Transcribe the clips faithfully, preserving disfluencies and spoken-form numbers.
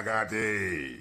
Gade.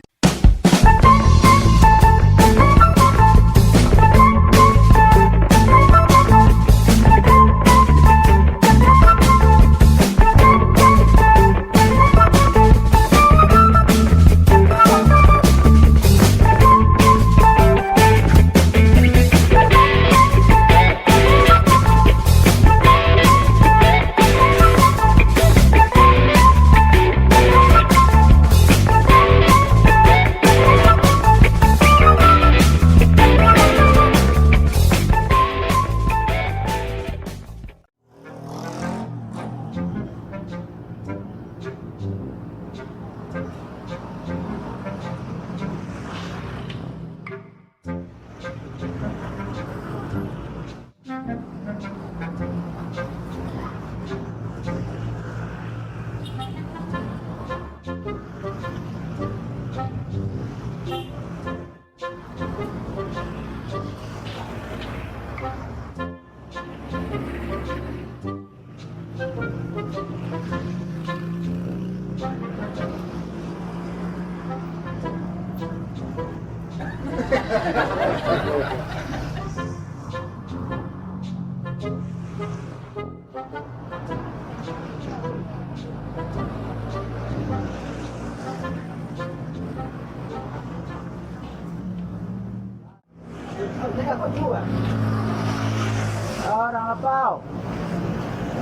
Orang lapau.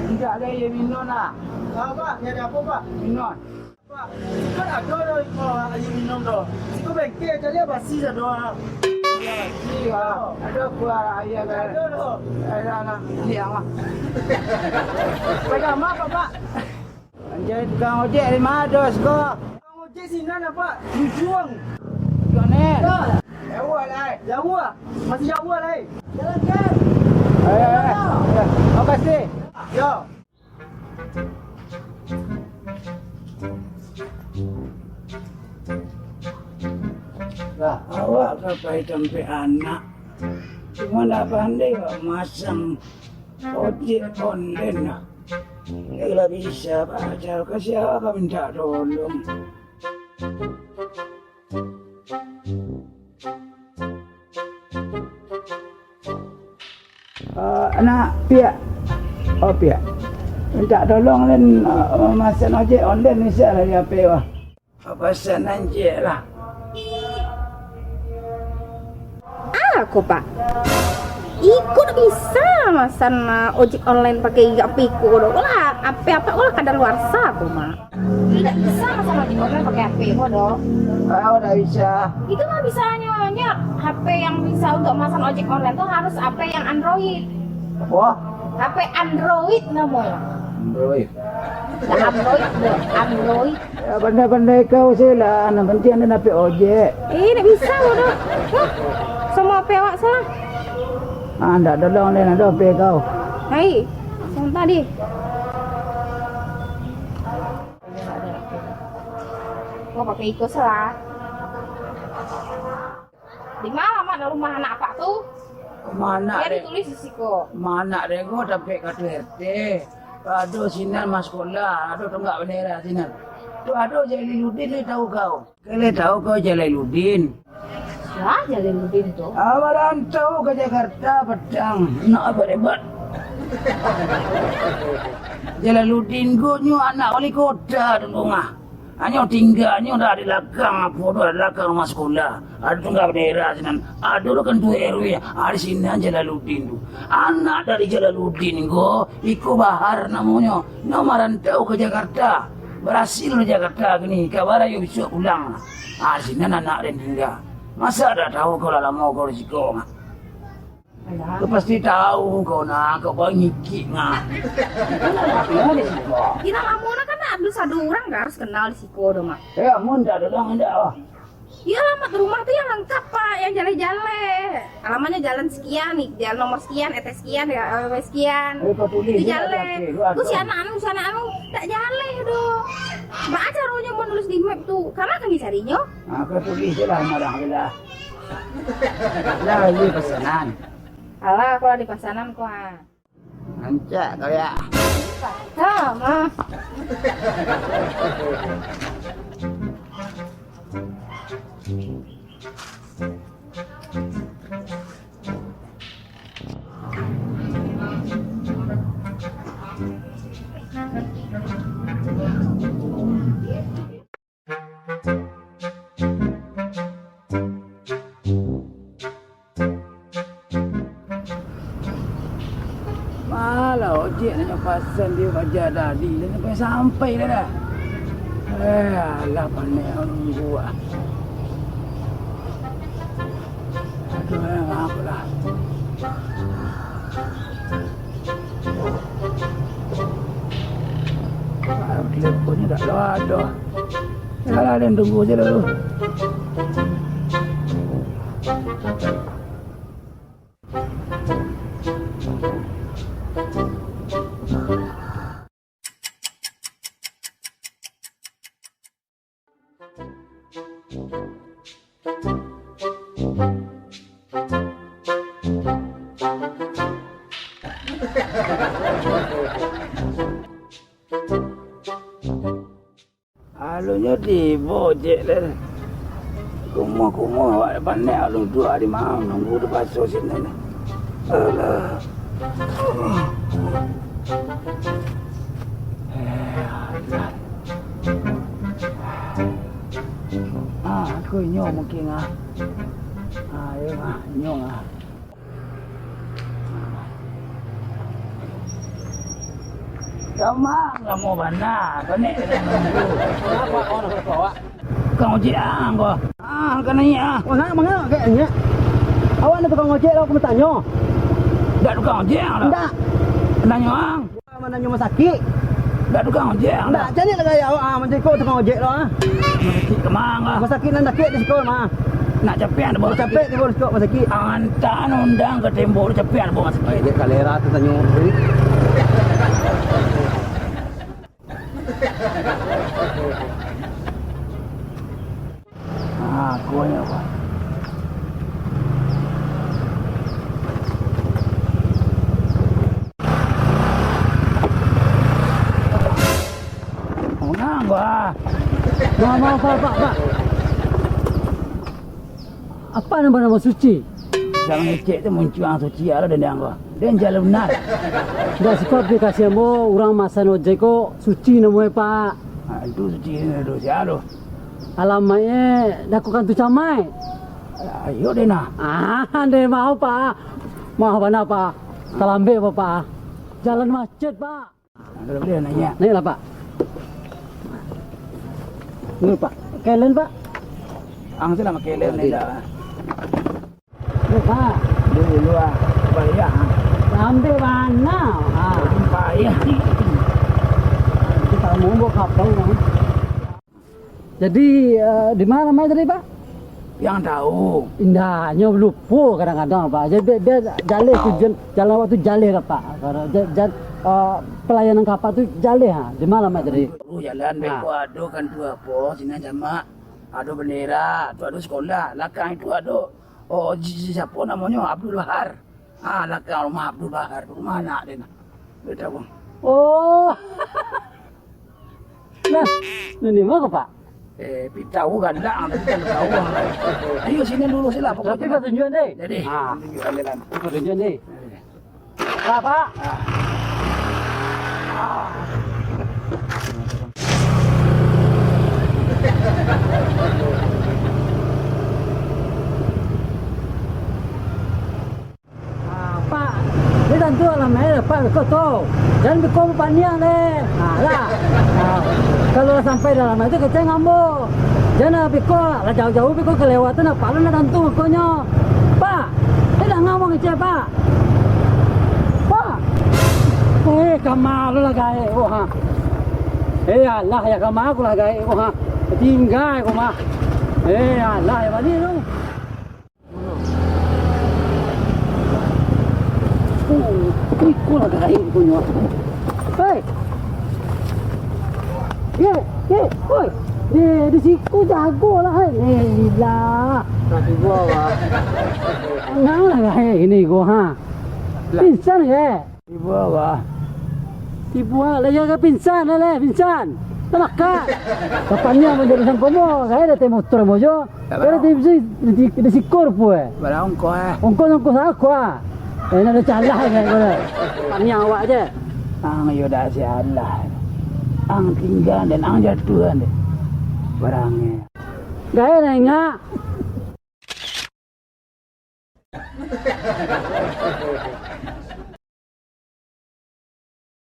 Indak lai aia minum lah. Ah, Pak, ni ado apo, Pak? Minum. Pak, kan ado doh, Pak, aia minum doh. Siko bengkel, caliak basi sado, ah. Basi, ah. Ado kuah aia kan? Ado doh. Aia lah, liang lah. Pegang apo, Pak? Anjay, tukang ojek dari ma doh siko? Tukang ojek sinan, Pak. Tujuang. Tujuang ni? Yo. Jauah lah, eh. Jauah. Masih jauah lah, eh. Jalan, Jan. Eh, eh, eh. Makasih. Yo. Lah, awak ka pai tampek anak. Cuma ndak pandai awak masang ojek online lah. Kalau bisa, Pak, ka sia ka minta tolong? Eh, anak, Piak. Oh, Piak. Minta tolong, Len, eh, masan ojek online bisa lah di H P wah. Pasan aja lah. Ah, ko, Pak. Iko ndak bisa masan, ah, ojek online pakai H P ko doh. Ko lah, H P apak ko lah kadaluarsa ko, Mak. Ndak bisa masan ojek online pakai H P ko doh. Ah, ndak bisa. Itu mah bisanyo, nyo H P yang bisa untuk masan ojek online tu harus H P yang Android. Wah. H P Android namonyo. Android. Lah, Android doh, Android. Ya, pandai-pandai kau se lah, nan pantiang den dapek ojek. Eh, ndak bisa ko doh. Hah? Samo H P awak se lah. Ah, ndak tolong den, ado H P kau. Hai, sabanta dih. Kau pakai iko se lah. Di ma alamat rumah anak apak tu? Rumah anak dek. Ditulis di siko. Rumah anak dek ko tampek katua R T. Ado sinan ma sakolah, ado tunggak bandera sinan. Tu ado Jalaluddin, lai tau kau? Lai tau kau Jalaluddin? Sia Jalaluddin tu? Ah, marantau ka Jakarta patang. Nak hebat-hebat. Jalaluddin ko nyo anak wali kota dulu ngah. Anyo tingganyo dah di lakang, apo tu, di lakang rumah sakolah. Ado tunggak bandera sinan. Ado tu kantua R W. Ah, di sinan Jalaluddin tu. Anak dari Jalaluddin ko, iko Bahar namonyo. Nyo marantau ka Jakarta. Barasil di Jakarta kini. Kaba ayo bisuak pulang. Ah, di sinan anak den tingga. Masa dak tau kau lah lamo kau di siko, Mak? Alah. Kau pasti tau kau nah, kau bangikik nah. Kito lamo nah kan harus ado urang kan harus kenal di siko doh, Mak. Eh, amun ndak ado urang, ndak, ah. Iyo, alamat rumah tu yang lengkap, Pak, yang jaleh-jaleh. Alamatnyo jalan sekian nih, jalan nomor sekian, R T sekian, R W sekian. Eh, kau tulis. Itu je lah jaleh. Di H P tu, ah. Ku si anak anu, si anak anu, ndak jaleh doh. Baa caronyo mau nulis di map tu? Kama kami carinyo? Ah, kau tulis je lah, marah je lah. Lah, bali pasanan. Alah, ko lah di pasanan ko, ah. Rancak kau, ya. Sama. Lah, ojek nak pasan di Raja tadi, dah sampai-sampai dah, dah. Eh, alah, panek nunggu ah. Aduh, eh, maaf lah. Teleponnyo dak ado. Alah, den tunggu se dulu. Alunyo tibo ojek lai. Kumuah-kumuah awak panek, alun duduak di ma, nunggu di paso sinan. Alah. Eh, alah. Ah, aku inyo mungkin ah. Ah, iyo ah, inyo ah. Gamang lamo bana, konek. Kenapa kau nak bawa? Tukang ojek ang ko. Ah, ka naiak ah. Manga, manga, kayaknya. Awak ni tukang ojek lah, aku batanyo. Dak tukang ojek ang dah. Ndak. Tanyo ang. Mananyo rumah sakik. Dak tukang ojek ang dah. Ndak, cari lah gaya awak ah, manceko tukang ojek lo ah. Rumah sakik kemang lah. Rumah sakik nan dakek di siko mah. Nak capek ado bawa capek di bawah rumah sakit. Antan undang ka tembok tu, capek ado bawa rumah sakit. Baik, dek kalera tu tanyo. Ah, kuahnya apa? Mengang gua. Maaf, maaf, Pak, Pak, Pak. Apa nama-nama suci? Jangan ngecek tu muncuang suci, alah dendang gua. Dia jalan benar. Ndak suko aplikasi ambo, urang masan ojek ko suci namonyo, Pak. Ah, itu suci dosa lo. Alamaiknyo Daku Kantu Camai. Ayo deh nah. Ah, deh, maaf, Pak. Maaf bana, Pak. Talambek, Pak. Jalan macet, Pak. Kalau boleh naiak. Naiaklah, Pak. Ini, Pak. Kelen, Pak. Ang tu lah pakai lem ni dah. Ni, Pak. Dulu ah. Bayar. Sampai mana? Ah. Bayar. Kita mau bawa kapal, Bang. Jadi, eh, di mana mai tadi, Pak? Yang tahu. Indahnyo lupo kadang-kadang, Pak. Jadi, biar, biar jaleh tujuan, jalan awak tu jaleh dah, Pak. Kalau ja-, ja-, eh, pelayanan ka Apak tu jaleh, ha. Di mana mai tadi? Oh, jalan beko ado kan tu apo, sinan jamak. Ado bendera, tu ado sekolah, lakang itu ado. Oh, ji-, ji-, siapo namonyo? Abdul Bahar. Ah, lakang rumah Abdul Bahar, rumah anak dia nah. Dia tahu. Oh. Nah, ini mah, Pak? Eh, pi tahu kan, dak, tapi kan tahu. Ayo, sini dulu sila, pokoknya. Tapi patunjuan deh. Jadi, ah, tunjukkan jalan. Patunjuan deh. Eh. Pak, Pak. Ah. Ah. Ah, Pak, ni tantu alamaik Pak beko tu. Jan beko bapaniang deh. Ah, lah. Ah, kalau lah sampai dalam itu kecek ngambo. Jan lah beko, lah jauh-jauh beko kelewatan, Pak, lah tantu bekonyo. Pak, eh, dah ngambo ngecek, Pak. Pak. Eh, kama lo lah gaek ko, ha. Eh, alah, ya kama ko lah gaek ko, ha. Tingga ko mah. Eh, alah, ya bali tu. Oh, iko lah gaek punyo. Hei! Ye, ye, oi! Ye, di siko jago lah, hei. Eh, ilah. Dah tibo, Bah. Nang lah gaek ini ko, ha. Lah. Pingsan ke? Tibo, Bah. Tibo, lah, ya, pingsan lah, leh, pingsan. Talakak. Kapan ni abang jadi sangkomo? Saya dah teh motor mo jo. Kalau di, di, di, di sikor pun, eh. Barang ongkoh, eh. Ongkoh, ongkoh salah, kuah. Eh, nak ada salah, kan, kau dah. Tanya awak je. Ang yo dak salah. Ang tinggal dan ang jatuhan deh. Barangnya. Gaya nak ingat.